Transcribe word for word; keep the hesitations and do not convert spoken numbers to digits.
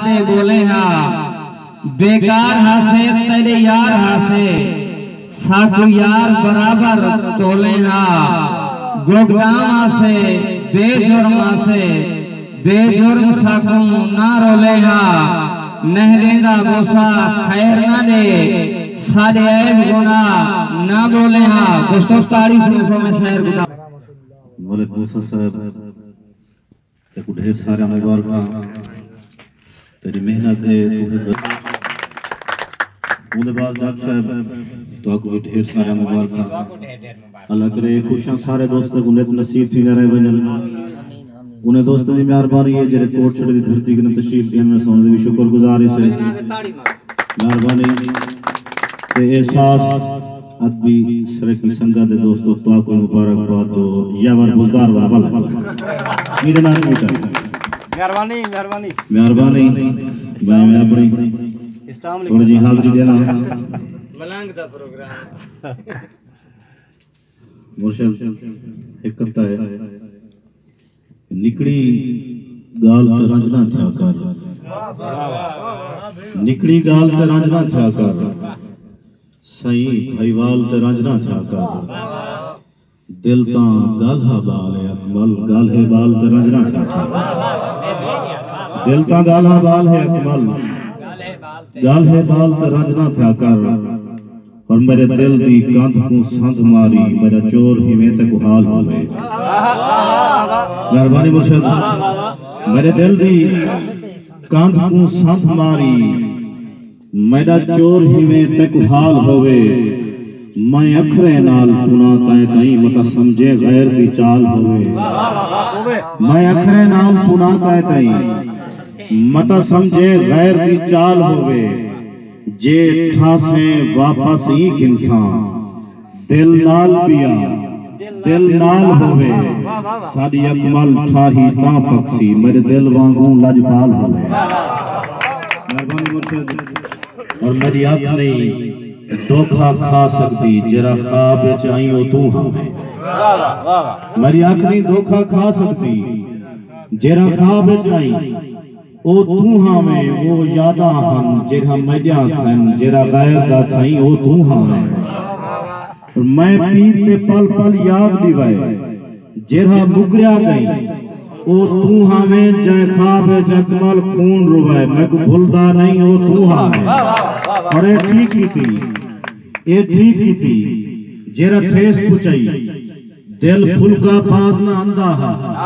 دے ٻولے ہا، بیکار ہاسے تیݙے یار ہاسے، ساکوں یار برابر تولے ہا، گوگدام آسے، بے جرم آسے، بے جرم ساکوں نہ رولے ہا، نہ ݙیندا غصہ خیر نہ ݙے، ساݙے عیب گناہ نہ ٻولے ہا۔ دوستو، تاڑی سݨیسو، میں شاعر گدا۔ ملک موسیٰ صاحب، تیکوں ڈھیر ساریاں مبارکاں، تیری محنت ہے، تو ہے۔ اوندے بعد ڈاکٹر صاحب، تہاکوں وی ڈھیر ساریاں مبارکاں۔ اللہ کرے خوشیاں سارے دوستاں کوں نت نصیب تھیندے رہ ونڄن۔ انہیں دوستاں دی مہربانی ہے جڑے کوٹ چھڑے دی دھرتی کنے تشریف گھن، اساں انہیں دی وی شکر گزار ہیسے۔ مہربانی۔ تے احساس ادبی سرائیکی سنگت دے دوستو، تہاکوں مبارکباد جو یاور بزدار والا بل۔ میرے نال کیتا۔ مہربانی، مہربانی۔ مہربانی۔ میں، میں اپݨی اسلام علیکم۔ تھوڑی جی حاضری ݙینا۔ ملنگ دا پروگرام۔ مرشد، ہک ہفتہ ہے۔ نکڑی ڳالھ تے رنج نہ تھیا کر۔ نکڑی ڳالھ تے رنج نہ تھیا کر۔ سئیں بھائیوال تے رنج نہ تھیا کر۔ دل تاں ڳالھا ٻال ہے اکمل، ڳالھے ٻال تے رنج نہ تھیا کر۔ دل تاں ڳالھا ٻال ہے اکمل، ڳالھے ٻال تے رنج نہ تھیا کر۔ اور میݙے دل دی کندھ کوں سندھ ماری، میݙا چور ہیویں تیکوں حال ہووے۔ مہربانی مرشد، میݙے دل دی کندھ کوں سندھ ماری، میݙا چور ہیویں تیکوں حال ہووے۔ میں اکھریں نال پنا تائیں تائیں، متاں سمجھیں غیر دی چال ہووے۔ میں اکھریں نال پنا تائیں تائیں، متاں سمجھیں غیر دی چال ہووے۔ جے ٹھاسیں واپس ایں گھنساں، دل نال پیا، دل نال ہووے۔ ساݙی اکمل ٹھاہی تاں پکسی، میݙے دل وانگوں لڄپال ہووے۔ مہربانی مرشد۔ اور میݙی اکھ نئیں دھوکا کھا سڳدی، جیڑھا خواب اچ آئیں او توں ہاویں۔ میݙی اکھ نئیں دھوکا کھا سڳدی، جیڑھا خواب اچ آئیں او توں ہاویں۔ او یاداں ہن جیڑھا میݙیاں تھئن، جیڑھا غیر دا تھئیں او توں ہاویں۔ میں پیر تے پل پل یاد ݙیوائے، جیڑھا مکریا ڳئیں او توں ہاویں۔ جئیں خواب اچ اکمل خون روائے، میکوں بھلدا نئیں او توں ہاویں۔ اور اے ٹھیک کیتی، اے ٹھیک کیتی، جیڑھا ٹھیس پچائی۔ دل پھلکا باز نہ آندا ہا،